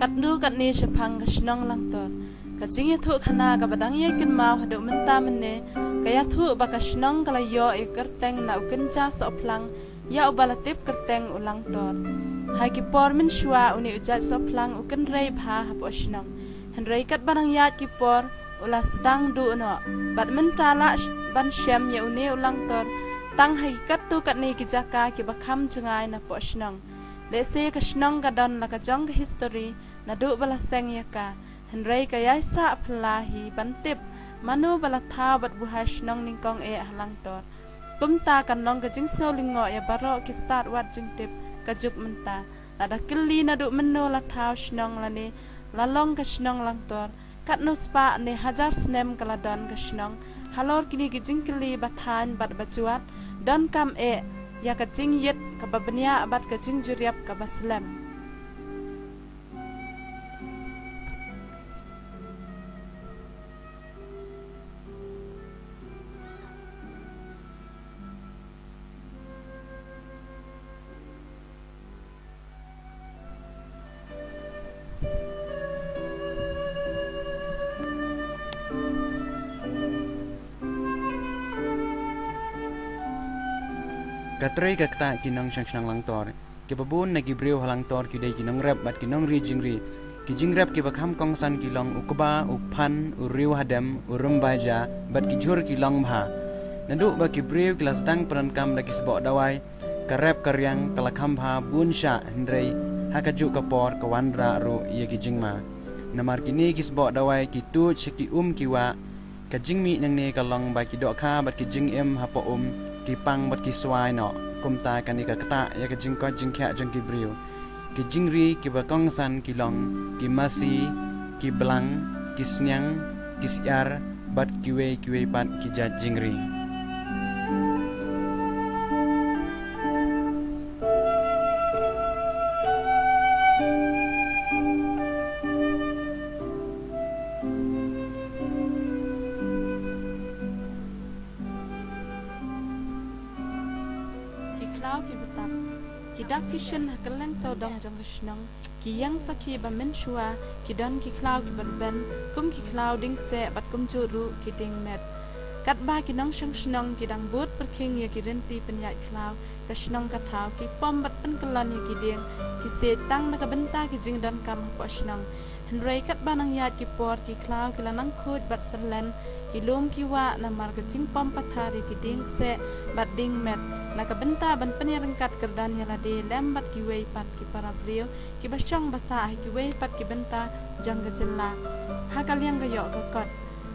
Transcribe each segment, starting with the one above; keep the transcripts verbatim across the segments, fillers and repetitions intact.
Katno katne shaphang ka shnong Langtor. Ka jingïathuh khana kaba dang ïai kynmaw haduh mynta mynne ka ïathuh ba ka shnong ka la ïoh ïa ka kyrteng na u kynja sohphlang ïa uba la tip kyrteng u Langtor. Ha ki por mynshuwa une u jait sohphlang u kynrei bha hapoh shnong. Hynrei katba nang ïaid ki por u la sdang duh noh. Bad mynta lah sh- ban shem ïa une u Langtor tang ha ki katto katne ki jaka kiba kham jngai napoh shnong. Lehse ka shnong ka don la ka jong ka history naduh ba la seng ïa ka. Hynrei ka ïai sah phylla hi ban tip mano ba la thaw bad buhai shnong nyngkong eh ha Langtor. Kumta kan long ka jingsngew lyngngoh ïa baroh ki stad wad jingtip ka juk mynta. Lada kylli naduh mynno la thaw shnong lane la long ka shnong Langtor. Katno spah ne hajar snem ka la don ka shnong. Halor kine ki jingkylli ba thaiñ bad ba juat donkam eh ïa ka jingïit kaba bniah bad ka jingjuriap kaba slem. Ka trei ka ktah ki nongshong shnong Langtor. Kiba bun na ki briew ha Langtor ki dei ki nongrep bad ki nongri jingri. Ki jingrep kiba kham kongsan ki long u kba, u phan, u riew hadem, u rymbai ja, bad ki jhur ki long bha. Naduh ba ki briew ki la sdang pyndonkam da ki sboh dawai, ka rep ka riang ka la kham bha bun shah, hynrei ha kajuh ka por ka wanrah ruh ïa ki jingma. Namar kine ki sboh dawai ki tuid sha ki um ki wah, ka jingmih nangne ka long ba ki dohkha bad ki jingim hapoh um ki pang bad ki swai noh. Kumta kane ka ktah ïa ka jingkoit jingkhiah jong ki briew. Ki jingri kiba kongsan ki long ki masi, ki blang, ki sniang, ki syiar bad kiwei kiwei pat ki jait jingri. Ki khlaw ki btap. Ki dak ki shin ha kylleng sawdong jong ka shnong. Ki ïeng sakhi ba mynshuwa ki don ki khlaw kiba rben, kum ki khlaw dieng kseh bad kumjuh ruh ki dieng met. Katba ki nongshong shnong ki dang bud pyrkhing ïa ki rynti pynïaid khlaw, ka shnong ka thaw ki pom bad pynkyllon ïa ki dieng ki siej tang na ka bynta ki jingdonkam hapoh shnong. Hynrei katba nang ïaid ki por ki khlaw ki la nang khuid bad syrlen, ki lum ki wah namar ka jingpom pathar ïa ki dieng kseh bad dieng met na ka bynta ban pynïaryngkat kyrdan ïa lade lem bad kiwei pat ki para briew kiba shong ba sah ha kiwei pat ki bynta jong ka jylla. Ha ka liang ka ïoh ka kot,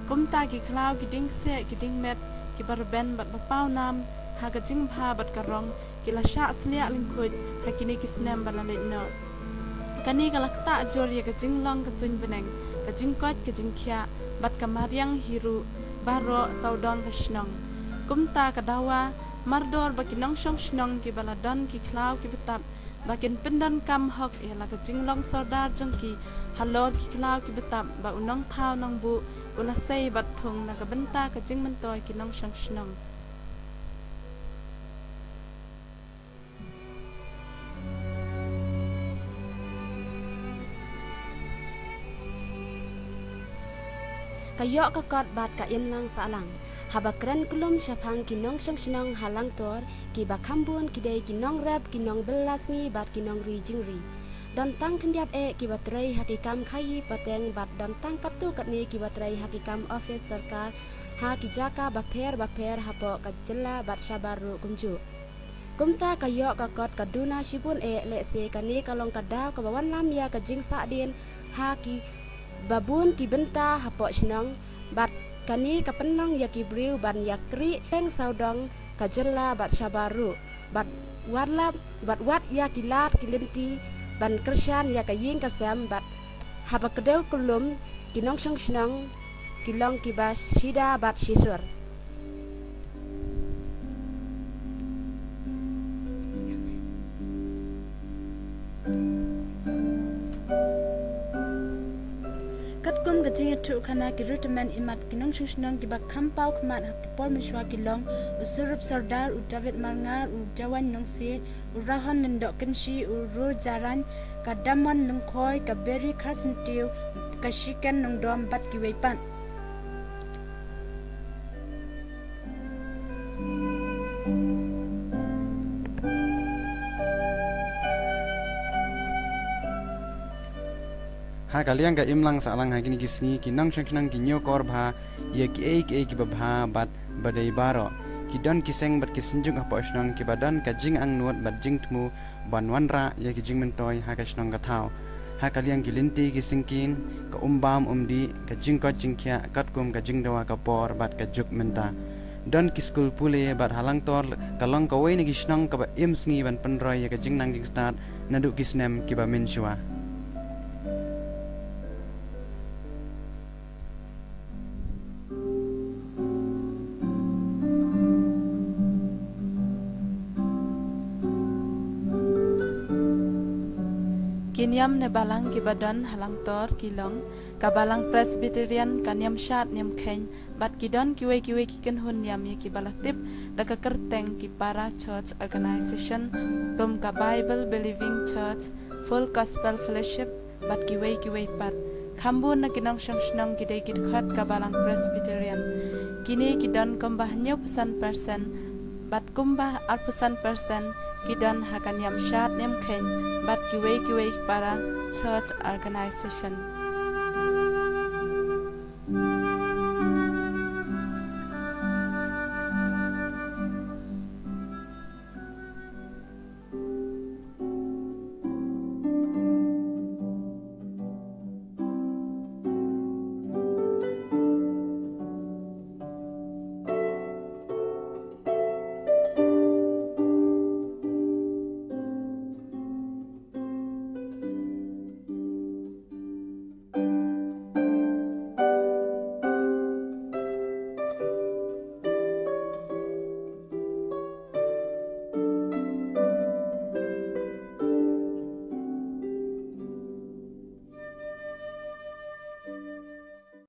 kumta ki khlaw ki dieng kseh ki dieng met kiba rben bad ba paw nam ha ka jingbha bad ka rong ki la shah sliah lyngkhuid ha kine ki snem ba la leit noh. Kane ka la ktah jur ïa ka jinglong ka suiñ bneng, ka jingkoit ka jingkhiah bad ka mariang hi ruh baroh sawdong ka shnong. Kumta ka dawa mardor ba ki nongshong shnong kiba la don ki khlaw ki btap ba kin pyndonkam hok ïa la ka jinglong sordar jong ki halor ki khlaw ki btap ba u nongthaw nongbuh u la sei bad thung na ka bynta ka jingmyntoi ki nongshong shnong. Ka ïoh ka kot bad ka imlang sahlang. Haba kren kyllum shaphang ki nongshong shnong ha Langtor, kiba kham bun ki dei ki nongrep, ki nongbylla sngi bad ki nongri jingri. Don tang khyndiat eh kiba trei ha ki kam khaïi pateng bad don tang katto katne kiba trei ha ki kam office sorkar ha ki jaka bapher bapher hapoh ka jylla bad shabar ruh kumjuh. Kumta ka ïoh ka kot ka duna shibun eh, lehse kane ka long ka daw kaba wanlam ïa ka jingsahdien ha kiba bun ki bynta hapoh shnong bad kane ka pynlong ïa ki briew ban ïakrieh teng sawdong ka jylla bad shabar ruh bad wat lap bad wat ïa ki lad ki lynti ban kyrshan ïa ka ïing ka sem bad haba kdew kyllum ki nongshong shnong ki long kiba shida bad shisur. Katkum Jingïathuhkhana ki rud tymmen imat ki nongshong shnong kiba kham paw khmat ha ki por mynshuwa ki long u Surup Sordar, u David Marngar, u Jawaiñ Nongsiej, u Rahon Lyngdoh Kynshi, u Ru Jarain, ka Damon Lyngkhoi, ka Beri Kharsyntiew, ka Shiken Nongdom bad kiwei pat. Ha ka liang ka imlang sahlang ha kine ki sngi ki nongshong shnong ki ñiewkor bha ïa kiei kiei kiba bha bad ba dei baroh. Ki don ki seng bad ki synjuk hapoh shnong kiba don ka jingangnud bad jingthmu ban wanrah ïa ki jingmyntoi ha ka shnong ka thaw. Ha ka liang ki lynti ki syngkien, ka umbam umdih, ka jingkoit jingkhiah, katkum ka jingdawa ka por bad ka juk mynta. Don ki skul pule bad ha Langtor ka long kawei na ki shnong kaba im sngi ban pynroi ïa ka jingnang jingstad naduh ki snem kiba mynshuwa. Ki niam ne balang kiba don ha Langtor ki long ka Balang Presbyterian, ka Niam Shad Niam Kheiñ, bad ki don kiwei kiwei ki kynhun niam ïa kiba la tip da ka kyrteng ki Para Church Organization, kum ka Bible Believing Church, Full Gospel Fellowship, bad kiwei kiwei pat. Kham bun na ki nongshong shnong ki dei ki dkhot ka Balang Presbyterian. Kine ki don kumba hynñiewphew san percent bad kumba arphew san percent ki don ha ka Niam Shad Niam Kheiñ bad kiwei kiwei Para Church Organization.